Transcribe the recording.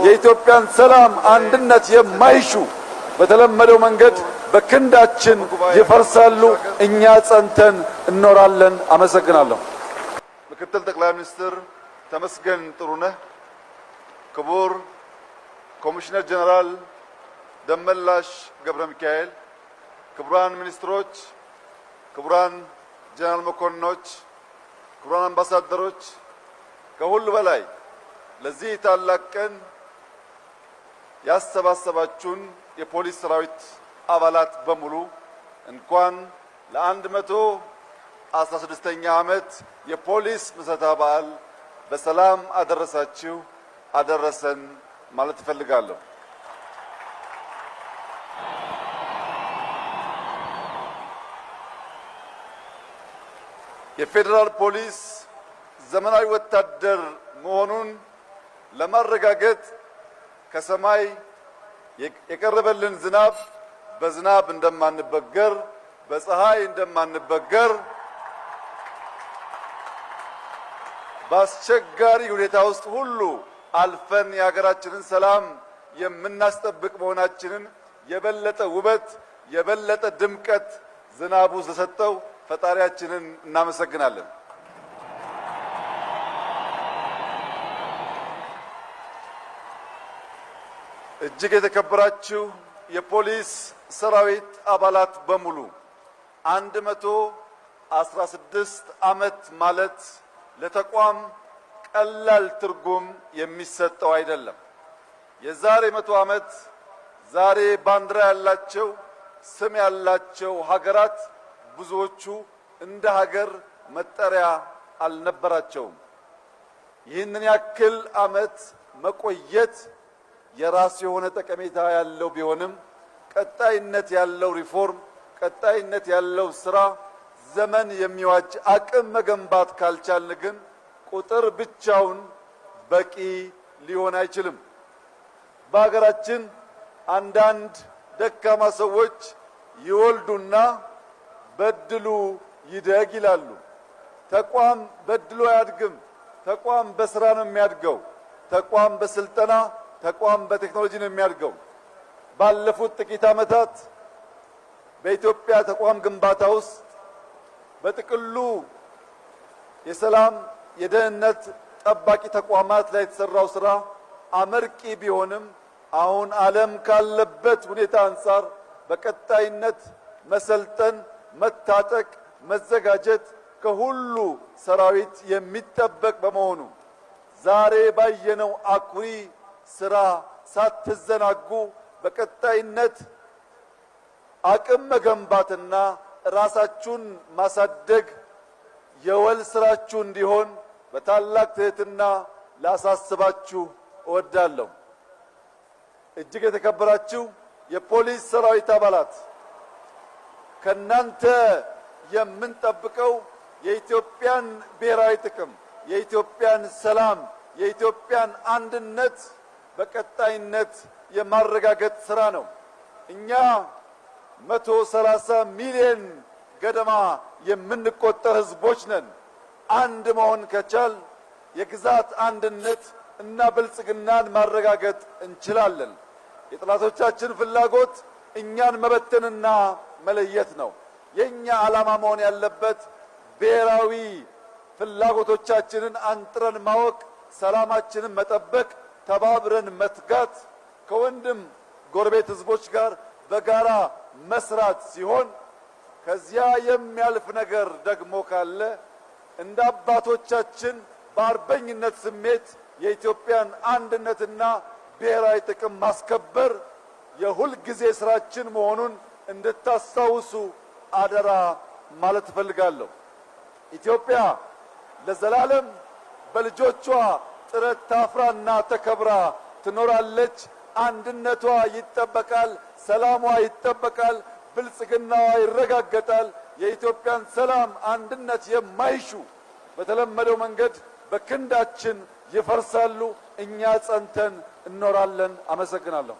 የኢትዮጵያን ሰላም አንድነት የማይሹ በተለመደው መንገድ በክንዳችን ይፈርሳሉ። እኛ ጸንተን እኖራለን። አመሰግናለሁ። ምክትል ጠቅላይ ሚኒስትር ተመስገን ጥሩነህ፣ ክቡር ኮሚሽነር ጀነራል ደመላሽ ገብረ ሚካኤል፣ ክቡራን ሚኒስትሮች፣ ክቡራን ጀነራል መኮንኖች፣ ክቡራን አምባሳደሮች፣ ከሁሉ በላይ ለዚህ ታላቅ ቀን ያሰባሰባችሁን የፖሊስ ሰራዊት አባላት በሙሉ እንኳን ለ116ኛ ዓመት የፖሊስ ምስረታ በዓል በሰላም አደረሳችሁ አደረሰን ማለት እፈልጋለሁ። የፌዴራል ፖሊስ ዘመናዊ ወታደር መሆኑን ለማረጋገጥ ከሰማይ የቀረበልን ዝናብ በዝናብ እንደማንበገር፣ በፀሐይ እንደማንበገር፣ በአስቸጋሪ ሁኔታ ውስጥ ሁሉ አልፈን የሀገራችንን ሰላም የምናስጠብቅ መሆናችንን የበለጠ ውበት የበለጠ ድምቀት ዝናቡ ስለሰጠው ፈጣሪያችንን እናመሰግናለን። እጅግ የተከበራችሁ የፖሊስ ሰራዊት አባላት በሙሉ 116 ዓመት ማለት ለተቋም ቀላል ትርጉም የሚሰጠው አይደለም። የዛሬ 100 ዓመት ዛሬ ባንዲራ ያላቸው ስም ያላቸው ሀገራት ብዙዎቹ እንደ ሀገር መጠሪያ አልነበራቸውም። ይህንን ያክል ዓመት መቆየት የራሱ የሆነ ጠቀሜታ ያለው ቢሆንም ቀጣይነት ያለው ሪፎርም፣ ቀጣይነት ያለው ስራ፣ ዘመን የሚዋጅ አቅም መገንባት ካልቻልን ግን ቁጥር ብቻውን በቂ ሊሆን አይችልም። በሀገራችን አንዳንድ ደካማ ሰዎች ይወልዱና በድሉ ይደግ ይላሉ። ተቋም በድሎ አያድግም። ተቋም በስራ ነው የሚያድገው። ተቋም በስልጠና፣ ተቋም በቴክኖሎጂ ነው የሚያድገው። ባለፉት ጥቂት ዓመታት በኢትዮጵያ ተቋም ግንባታ ውስጥ በጥቅሉ የሰላም የደህንነት ጠባቂ ተቋማት ላይ የተሰራው ስራ አመርቂ ቢሆንም አሁን ዓለም ካለበት ሁኔታ አንጻር በቀጣይነት መሰልጠን፣ መታጠቅ፣ መዘጋጀት ከሁሉ ሰራዊት የሚጠበቅ በመሆኑ ዛሬ ባየነው አኩሪ ስራ ሳትዘናጉ በቀጣይነት አቅም መገንባትና ራሳችሁን ማሳደግ የወል ስራችሁ እንዲሆን በታላቅ ትህትና ላሳስባችሁ እወዳለሁ። እጅግ የተከበራችሁ የፖሊስ ሰራዊት አባላት፣ ከናንተ የምንጠብቀው የኢትዮጵያን ብሔራዊ ጥቅም፣ የኢትዮጵያን ሰላም፣ የኢትዮጵያን አንድነት በቀጣይነት የማረጋገጥ ስራ ነው። እኛ 130 ሚሊዮን ገደማ የምንቆጠር ህዝቦች ነን። አንድ መሆን ከቻል የግዛት አንድነት እና ብልጽግናን ማረጋገጥ እንችላለን። የጠላቶቻችን ፍላጎት እኛን መበተንና መለየት ነው። የኛ ዓላማ መሆን ያለበት ብሔራዊ ፍላጎቶቻችንን አንጥረን ማወቅ፣ ሰላማችንን መጠበቅ፣ ተባብረን መትጋት፣ ከወንድም ጎረቤት ህዝቦች ጋር በጋራ መስራት ሲሆን ከዚያ የሚያልፍ ነገር ደግሞ ካለ እንደ አባቶቻችን በአርበኝነት ስሜት የኢትዮጵያን አንድነትና ብሔራዊ ጥቅም ማስከበር የሁል ጊዜ ስራችን መሆኑን እንድታስታውሱ አደራ ማለት እፈልጋለሁ። ኢትዮጵያ ለዘላለም በልጆቿ ጥረት ታፍራና ተከብራ ትኖራለች። አንድነቷ ይጠበቃል፣ ሰላሟ ይጠበቃል፣ ብልጽግናዋ ይረጋገጣል። የኢትዮጵያን ሰላም አንድነት የማይሹ በተለመደው መንገድ በክንዳችን ይፈርሳሉ። እኛ ጸንተን እኖራለን። አመሰግናለሁ።